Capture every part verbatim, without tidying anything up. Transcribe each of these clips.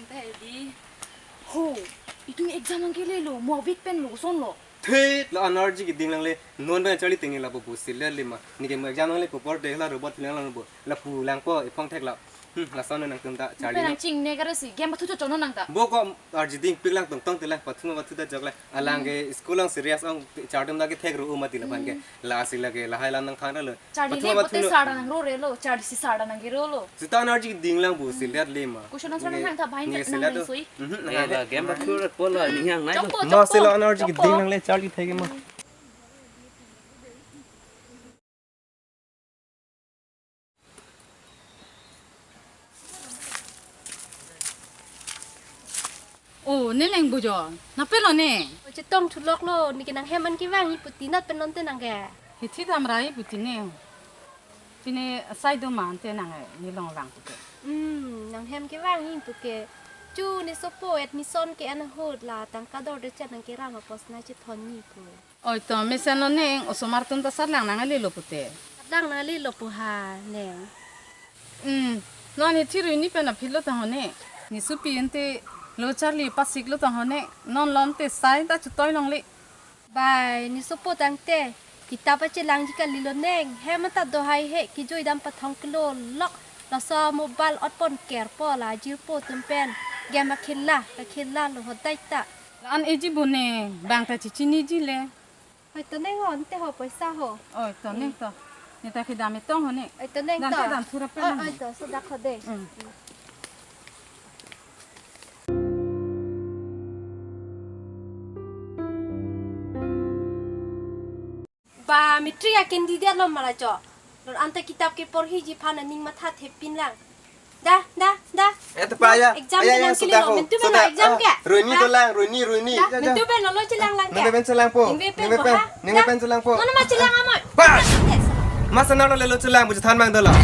Tadi. Ho, itum exam nangkelelo, mo week pen lo, son lo. Thet, la an arji keding nangle, non pen charli tengne lapu pusi le lima. Neke mo exam nangle popor de la robot lang lang bo. Lapu langpo, iphong thek la. Hmm, lason nangtum ta charli Pen no. Nang chingne kare si, game pathu chochono nang ta. Bo ko arji dingpik lang tongtong te lang, pathu ma pathu ta jok lang. Alang ke school ang serious ang charli tum ta kethek ru mati laban ke. La si lake, lahai lam nangthan lo. Charli Pathu le ma bote pathu lo. Sarda nangrorelo, charli si sarda nangrorelo. Sita an arji keding lang bo si liat lima. Question answer nang ta bhain Nge tak si nang liat nang do. Soi. Mhm, nang Ne ada. La game pathu rat pola ninghang nai. Chokpo, Ma chokpo, sila an arji chokpo. Keding nangle charli thek ma. O, ne neng bujo. Nangpelo ne. O, chetong thulok lo, neke nanghem an kevangji pu ti nat pen non te nang ke. Hithi damra-i pu ti ne. Pine asai do ma ante nang, eh, ne long lang pu ke. Hmm, nanghem kevangji pu ke. Chu ne sopo admission ke-en ahut la tangka dorde chet nangkerang apos na chethonji pu. Oi to, mesen lo neng, osomar atum ta sarlang nanglelo pute. Sarlang nanglelo pu ha, neng. Hmm, non hithi rui ni pen aphi lo ta ho ne. Ne supi ente lo charli pasik lo ta ho ne. Non lon te sai ta chutoi longle. Bai, ne sopo tangte. Kitap achelangji kalilo neng. Hem ta do hai he, kejui dam pathong kelo lok. Laso mobile otpon kerpo la jirpo atum pen. Game akhela, akhela lo hodai ta. La-an eji bo ne, bang ta chechiniji le. Oi, to neng ho, ante ho, poisa ho. Oi, to neng to. Ne ta kedam etong ho ne. Oi, to neng to. Dam te dam thura pe Oi, nang. Oi, to, sodak ho de. Hmm. Ba, matric a candidate lo mala jo. Lor anta kitap keporhiji aphan aning matha thepin lang. Da, da, da. Eh, tepa ya. Exam Aya, ke ya, nang sudah kilo, ko. Mentu sudah. Exam Ah, ke. Roni Da. Dolang, Roni, Roni. Da, Ya, ya. Mentu ben lo chelang lang ke. Nebe pen chelang po. Nebe Nebe pen. Nebe pen chelang po. Mana ma chelang amoi. Ba. Masa nang lo lelo chelang, buji than mang dolang.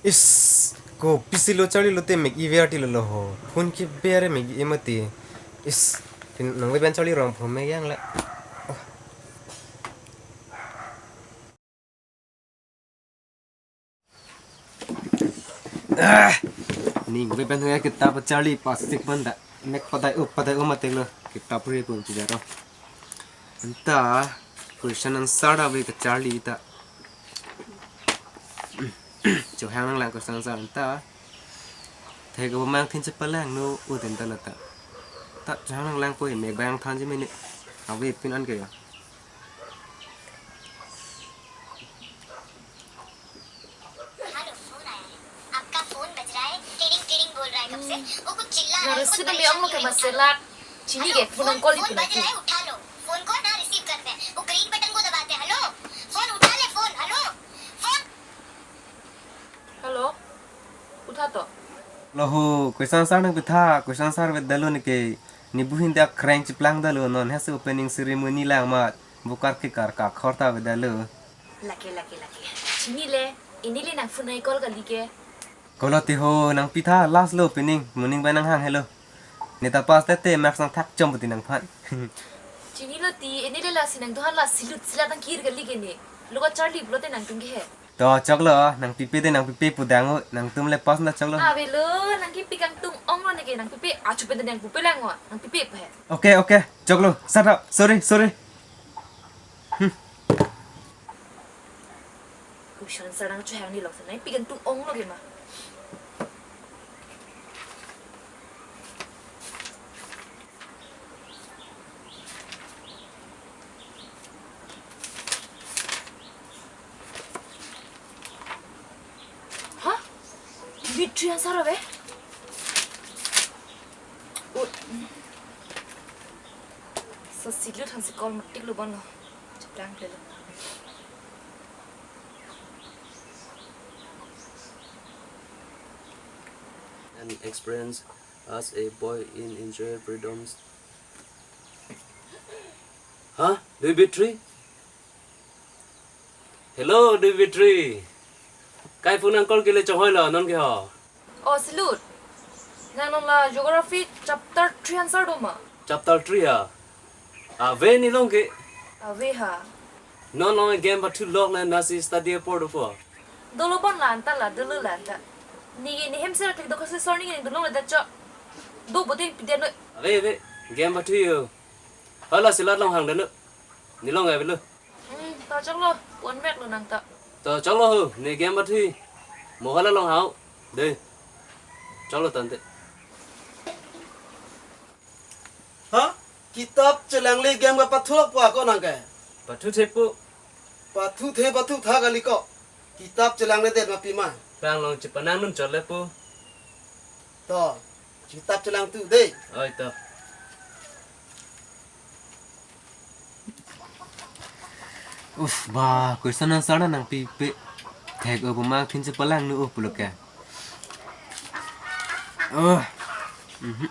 Is, kopisi lo charli lote mek iver ti lo lo ho. Phone ke bere mek imati. Is, pin nang le ben charli rong pho mek yang le. Oh. Ah, ning ve pen hoya kitap charli pasik pon da. Mek padai up, padai um atek lo. Kitap ri pun tidak roh. Anta question answer ave kacharli ta. Chohang nang lang question answer anta. Thek abang thin chepalang no uten ta lata. Ta chohang nang lang ko mek bang than je mene. Ave pin an kaya. Hello, phone आया है। आपका फोन बज रहा है, tiding tiding बोल रहा है कब से। वो कुछ चिल्ला रहा है, खुद परेशान नहीं हो रहा है, उठा लो। Chini ke phone call phone di baj raha hai, utha lo. Phone कौन ना रिसीव करते हैं? वो ग्रीन बटन को दबाते हैं. हेलो, फोन उठा ले, phone. Hello, phone. Hello, utha to. Lo ho, question answer nang pitha, question answer vet dalo neke. Ne buhin dak kreng chiplang dalo non hese opening ceremony lang mat. Bukar kikar kakhor ta vet dalo. Lake, lake, lake. Chini le, ini le nang phone ai call kali ke. Kolo ti ho nang pitha last lo pining, morning bai nang hang helo. Neta pass te te marks nang thak chom puti nang phan. Chini lo ti, ini le lasi nang duhan lasi lut sila tang kir kali ke ne. Lo kacharli pulote nangtum ke he. To choklo, nang pipe te nang pipe pudang o, nangtum le pass na choklo. Avelo, nang kipi kangtung ong lo neke, nang pipe, achu pen te nang pipe lang o, nang pipe pa he. Okay, okay, choklo, shut up, sorry, sorry. Hmm. Question answer nang chohang ni lok sa, nang pi kangtung ong lo ke ma. Ha? Matric answer ave? Ui. So, si lut han si call matik lo bon lo. Chaplang pe lo. An experience as a boy in enjoy freedoms. Dui Bitri? Hello, Dui Bitri. Kai pu nang call kele chonghoi lo, non ke ho. Oh, Silut. Nang nang la geography chapter three answer do ma? Chapter three ha? Ave nelong ke. Ave ha. Non long game pathu lok na nasi study apor dopo. Dolo bon la anta la, dolo la anta. Neke ne hem sera thik do kasi sor neke ne dolo la dacho. Do botin pide no. Ave, ave. Game pathu yo. Hala silat long hang dano. Nelong ave lo. Hmm, ta choklo, one mek lo nang ta. Ta choklo ho, ne game pathu. Mo hala long hau. De. Choklo tante. Ha? Kitap chelangle game kapathu lok pu ako nang ke? Pathu thepo. Pathu the pathu tha kali ko. Kitap chelangle det ma pima. Pang long chepanang nun chole po. To, kitap chelang tu de. Oi to. Uf, ba, question answer na nangpipe. Thek o bumang thin chepalang nu o pulo ke. Oh. Mhm.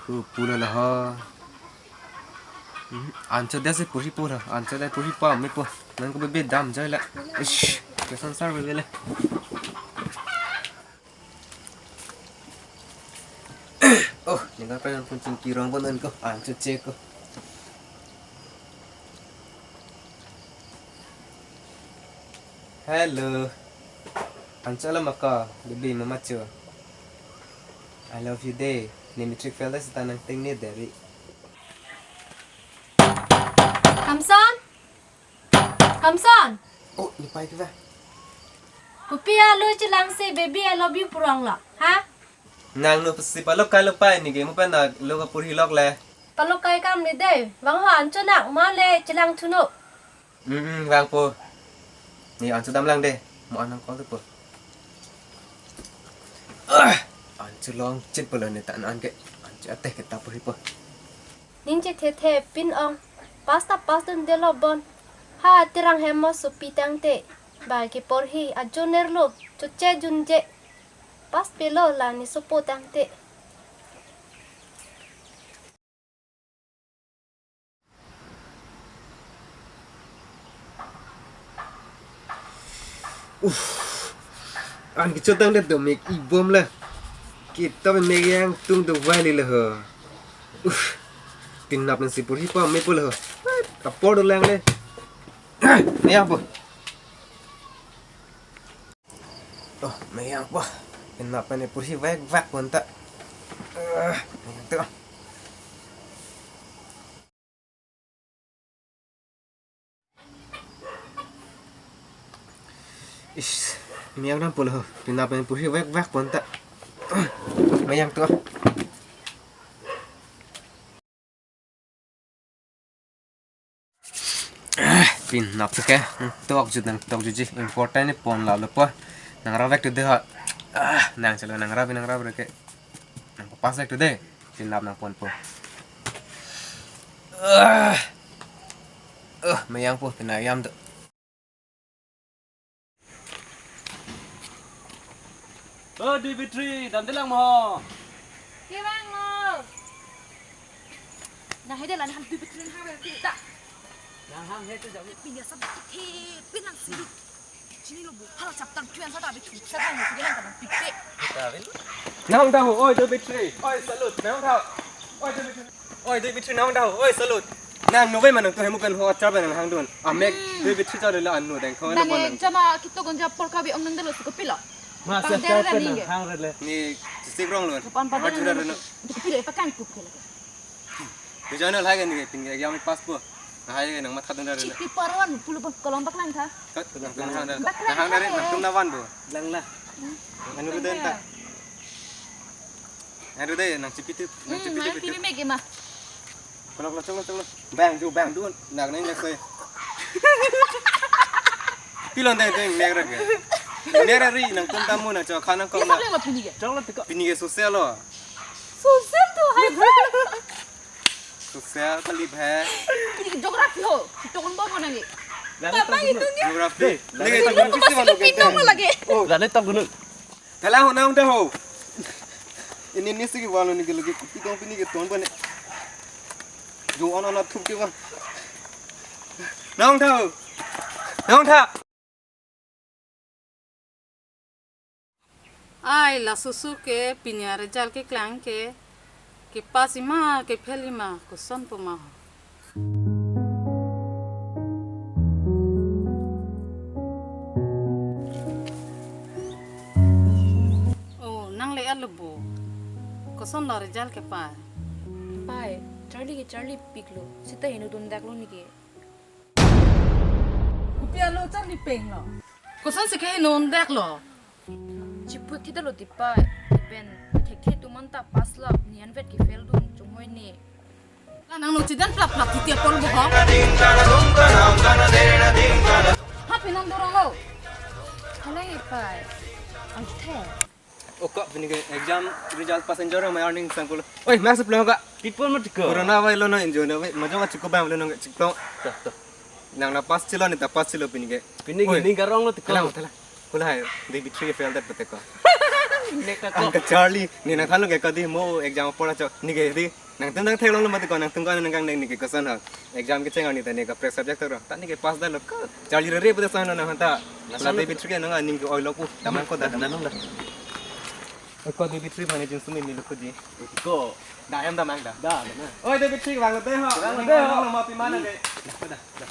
Ko pulo la ho. Mhm. Ancho dia se puri pura. Ancho dia puri pa me po. Nang ko bebe dam jai la. Ish. Question answer bebe le. Oh, ningkan pen pun chingki rong pon ko, ancho che ko. Hello. Ancho la maka, baby mama cho. I love you day. Ne matric fail da sita nang ting ne deri. Kamson? Kamson? Oh, ne pai ke ba? Kopi alo chelang si baby I love you pu rong lo, ha? Nang no si palokai lo pai, neke mo pen na lo kapuri lok le. Palokai kam ne de, vang ho ancho nang ma le chelang thuno. Hmm, hmm, vang po. Ne ancho damlang de, mo anang call po. Ah, ancho long chet pulo ne ta an ke, ancho ate ke ta puri po. Ning chethe the pin ong. Pass ta pass dun delo bon. Ha terang hem mo sopi tangte. Ba ke porhi ajoner lo. Choche junje. Pass pelo la ne sopo tangte. Uf. An kechotang det do mek ibom la. Kita mek yang tung do vai le ho. Uf. Pinap nang si puri pa me po le ho. Kapor dolang le. Ne apa? Oh, meyang wah. Pinap ne puri vek vek pon ta. Ah, meyang tu. Ish, meyang nam pulo. Pinap ne puri vek vek pon ta. Ah, meyang tu. Ah, pinap ke. Hmm, tok jut nang tok jutji. Important ni pon la lo po. Nang ra vek tu de ha. Ah, nang chalo nang ra nang ra ke. Nang pass vek tu de. Pinap nang pon po. Ah. Uh, meyang po pinayam tu. Oh, Dui Bitri, damdelang mo. Kevang lo. Nang hede la nang Dui Bitri nang hang kita. Nang hang hede jam. Pin ya sab ke pin nang siru. Chini lo bu. Hala chapter three answer ta bi chu. Sa nang ni nang kan pipe. Kita bin. Nang dah, oi Dui Bitri. Oi, salute. Nang dah. Oi Dui Bitri. Oi, Dui Bitri nang dah. Oi, salute. Nang nove manang tu hemu kan ho acha nang hang dun. Amek Dui Bitri cha le anu deng khong. Nang le jama kito gonja por ka bi ong nang delo suko pilo. Ma pang se der cha le pen ni nang ke. Hang re le. Ni sik rong lo. Pan pa der. Jura nang. Pilo pa kan kup ke le. Tu jana lagi ni pin ke yam pass po. Hai nang matha dun re. Chiti parwan pulo pon kolom baklang tha. Kat nang hang re. Baklang. Nang hang re nang tum na van bo. Lang la. Anu den ta. Anu dei, nang chipitip, nang Hmm, chipitip nang itu. Pini megi ma. Kolok, kolok, kolok, kolok. Bang, ju, bang, dun. Nang, nang, nang, soi. Pilon deng, deng, nek rak ya. Nek rak ri, nang tum tamu, nang chok, khanang kok, Ini nang. Sabi yang lo pini ya? Chok lo tiko. Pini ke sosial lo. Sosial tu, hai. Sosial, kali bhai. Ini ke geografi ho. Kita kan bawa nang ni. Papa itu ni. Geografi. Lagi Ini tak kok geografi pasti sih malu pintu kita. Apa lagi? Oh, lagi tak gunung. Tala ho nang dah ho. Ini ni sigi walo ni ke lagi kopi kong pini ke ton bane. Jo ana na thup ke bang. Nangtha. Nangtha. Ai, laso su ke pini a-result keklang ke, kepass-i ma, ke-fail-i ma, kosonpo ma ho. Oh, nang le alo bo. Kosonlo result ke pai? Pai, charli ke charlipiklo. Seta heno dundaklo neke. Kopi alo charlipenglo? Kosonsi ke heno dundaklo? Chiphu thidalo ti pai. Pen thekthe atum anta pass lap, ne anvet ke-fail dun, chonghoi ne. La nang no chidang plap plap titi apor bo ho. Happy nang dorong lo. Hala e pai. Ang the. Oko pini ke exam result pass enjoy my earning sangkulo. Oi, mask pulang ka. People mo tiko. Corona vai lo no enjoy no vai. Majo ka chiko bam lo no chiko. Tuh, tuh. Nang la pass chilo ne ta pass chilo pini ke. Pini ke. Oi. Ning karong lo tiko. Tala, tala. Kula hai, David three fail that pateko. Nek ka ko. Angka Charlie, ne nangthanlo ke kadi mo exam apor acho. Neke di. Nangtum nangtheklonglo mati ko, nangtum ko nangkang neke koson ha. Exam kecheng arni ta neke press subject ro. Ta neke pass damlo ko. Charlie rere pute sono nang hanta. Kula David three nang aning ke oilo ku. Tamang ko da. Nanong da. Ko David three mane jin sumi milu ko di. Ko. Da em da mang da. Da, da na. Oi David three bang lo te ho. Bang lo te ho. Nang lo ma pi mana ke. Da, da, da.